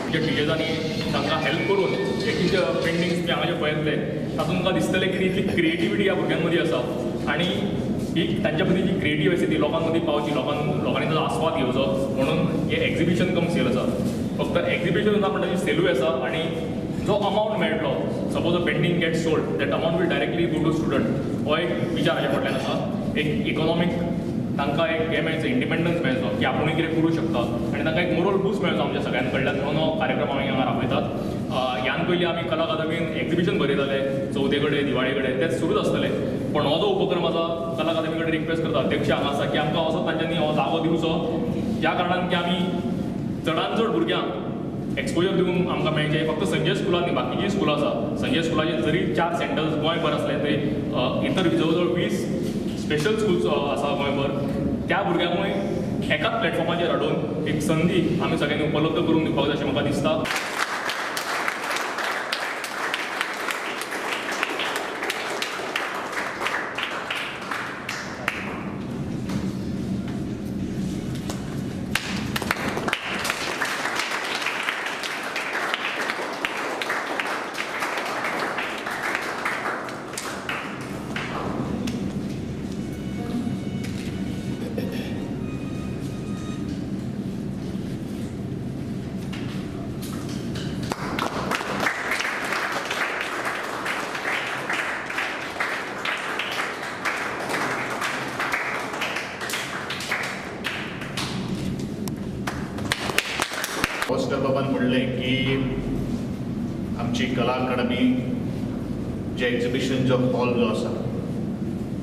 आमच्या टिचर्सांनी तांकां हेल्प करून एक पेंटिंग्स तुमी हांगा जे पळयतले तातूंत तुमकां दिसतलें की इतली क्रिएटिविटी ह्या भुरग्यां मदीं आसा आनी ही तांच्या मदीं जी क्रिएटिव आसा ती लोकां मदीं पावची, लोकांनी ताचो आस्वाद घेवचो म्हणून हें एक्झिबिशन कम सेल आसा. फक्त एक्झिबिशन ना पण ताची सेलूय आसा आनी जो अमावंट मेळटलो, suppose a painting get sold, that amount will directly go to student. हो एक विचार हाच्या फाटल्यान आसा. एक इकॉनॉमीक तांकां एक हें मेळचें, इंडिपेंडन्स मेळचो की आपुणूय कितें करूं शकता आनी तांकां एक मोरल बूस्ट मेळचो आमच्या सगळ्यां कडल्यान म्हणून हो कार्यक्रम आमी हांगा राबयतात. ह्यान पयलीं आमी कला अकादमीन एक्झिबिशन भरयताले चवथे कडेन, दिवाळे कडेन, तें सुरूच आसतलें. पण हो जो उपक्रम आसा कला अकादमी कडेन रिक्वेस्ट करता, अध्यक्ष हांगा आसा की आमकां असो तांच्यांनी हो जागो दिवचो ज्या कारणान की आमी चडान चड भुरग्यांक एक्सपोजर दिवंक आमकां मेळचें. फक्त संजय स्कुलान न्ही, बाकीचीं स्कुलां आसा. संजय स्कुलाचे जरी 4 सेंटर्स गोंयभर आसले तरी इतर जवळ जवळ 20 स्पेशल स्कूल्स आसा गोंयभर. त्या भुरग्यांकूय एकाच प्लॅटफॉर्माचेर हाडून एक संदी आमी सगळ्यांनी उपलब्ध करून दिवपाक जाय अशें म्हाका दिसता. बाबान म्हणलें की आमची कला अकादमी जे एक्झिबिशन जो हॉल जो आसा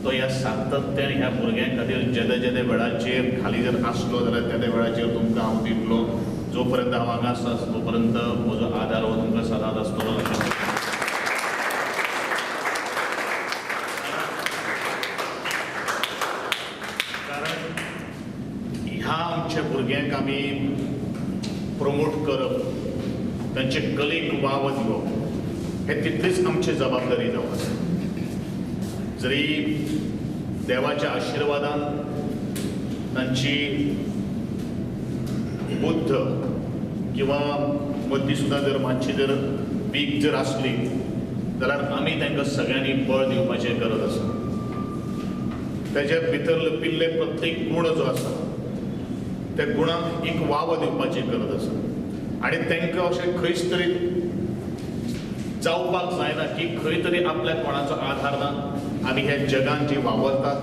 तो ह्या सातत्यान ह्या भुरग्यां खातीर जेदे जेदे वेळाचेर खाली जर आसलो जाल्यार त्या त्या वेळाचेर तुमकां हांव दितलो. जो पर्यंत हांव हांगा आसा तो पर्यंत म्हजो आदार हो तुमकां सदांच आसतलो अशें. कारण ह्या आमच्या भुरग्यांक आमी प्रमोट करप, तांचे कलेक वाव दिवप हे तितलीच आमची जबाबदारी जावन आसा. जरी देवाच्या आशिर्वादान तांची बुद्ध किंवा मती सुद्दां जर मातशी जर वीक जर आसली जाल्यार आमी तांकां सगळ्यांनी बळ दिवपाचें गरज आसा. ताच्या भितर लपिल्ले प्रत्येक गूण जो आसा त्या गुणांक एक वाव दिवपाची गरज आसा आनी तांकां अशें खंयच तरी जावपाक जायना की खंय तरी आपल्याक कोणाचो आधार ना. आमी ह्या जगान जी वावरतात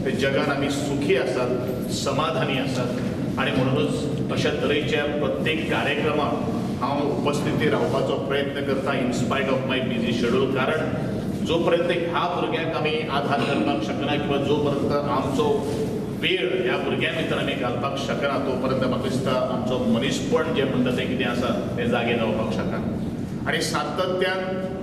त्या जगान आमी सुखी आसात, समाधानी आसात आनी म्हणूनच अशा तरेच्या प्रत्येक कार्यक्रमाक हांव उपस्थिती रावपाचो प्रयत्न करता in spite of my busy schedule. कारण जो पर्यंत ह्या भुरग्यांक आमी आधार करपाक शकना किंवा जो पर्यंत आमचो वेळ ह्या भुरग्यां भितर आमी घालपाक शकना तो पर्यंत म्हाका दिसता आमचो मनीसपण जें म्हणटा तें कितें आसा तें जागें जावपाक शकना. आनी सातत्यान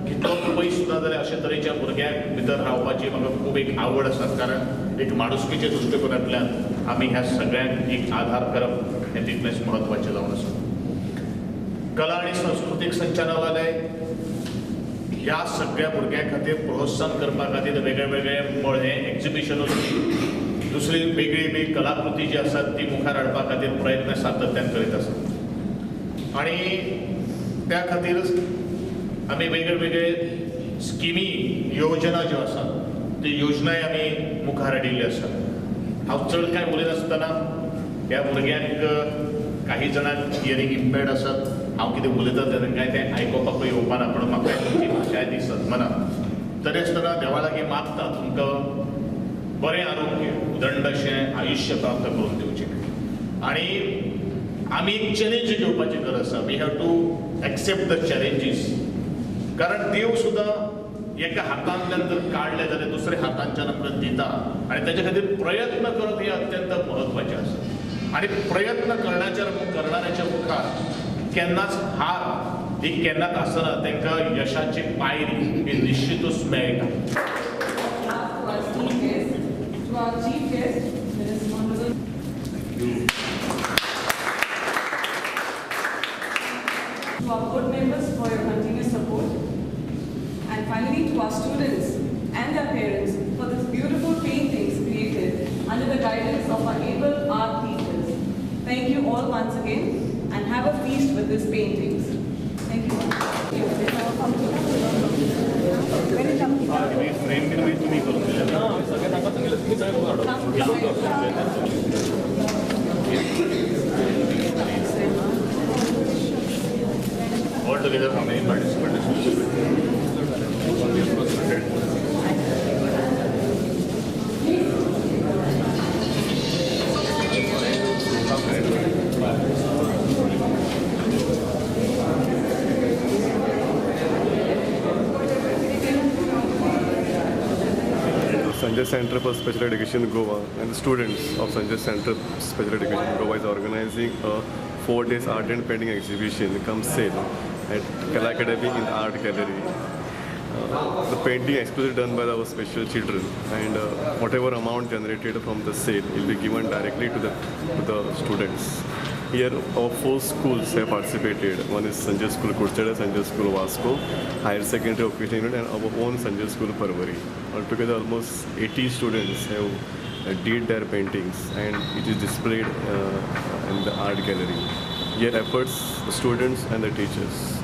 कितलो पयस सुद्दां जाल्यार अशे तरेच्या भुरग्यांक भितर रावपाची म्हाका खूब एक आवड आसा. कारण एक माणुसकीच्या दृश्टिकोनांतल्यान आमी ह्या सगळ्यांक एक आधार करप हें तितलेंच म्हत्वाचें जावन आसा. कला आनी संस्कृतीक संचालनालय ह्या सगळ्या भुरग्यां खातीर प्रोत्साहन करपा खातीर वेगळे वेगळे मळ हें एक्झिबिशन दुसरी वेगळी वेगळी कलाकृती जी आसात ती मुखार हाडपा खातीर प्रयत्न सातत्यान करीत आसा आनी त्या खातीरच आमी वेगळे वेगळे स्किमी योजना ज्यो आसा ती योजनाय आमी मुखार हाडिल्ली आसा. हांव चड कांय उलयनासतना ह्या भुरग्यांक काही जाणांक हियरींग इम्पेर्ड आसात, हांव कितें उलयता तेन्ना कांय तें आयकुपाकूय येवपाना, पूण म्हाका तुमची भाशा ती सदमना. तरी आसतना देवा लागीं मागता तुमकां बरें आरोग्य, उदंड अशें आयुश्य प्राप्त करून दिवचें. आनी आमी एक चॅलेंज घेवपाची गरज आसा. We have to accept the challenges. कारण देव सुद्दां एका हातांतल्यान जर काडलें जाल्यार दुसऱ्या हातांच्यान आमकां दिता आनी ताच्या खातीर प्रयत्न करप हें अत्यंत म्हत्वाचें आसा. आनी प्रयत्न करणाऱ्याच्या मुखार केन्नाच हार ही केन्नाच आसना, तांकां यशाची पायरी ही निश्चितूच मेळटा. To our board members for your continuous support, and finally to our students and their parents for this beautiful paintings created under the guidance of our able art teachers. Thank you all once again. and have a feast with these paintings. Thank you. Altogether, how many participants? Sanjay Center for Special Education Goa and the students of Sanjay Center Special Education Goa is organizing a 4 days art and painting exhibition come sale at Kala Academy in the art gallery. The painting exclusively done by our special children, and whatever amount generated from the sale will be given directly to the students. Here our 4 schools have participated. One is Sanjay School Kurchada, Sanjay School Vasco, Higher Secondary Vocational Unit, and our own Sanjay School Parvari. Altogether almost 80 students have did their paintings, and it is displayed in the art gallery. Here efforts the students and the teachers.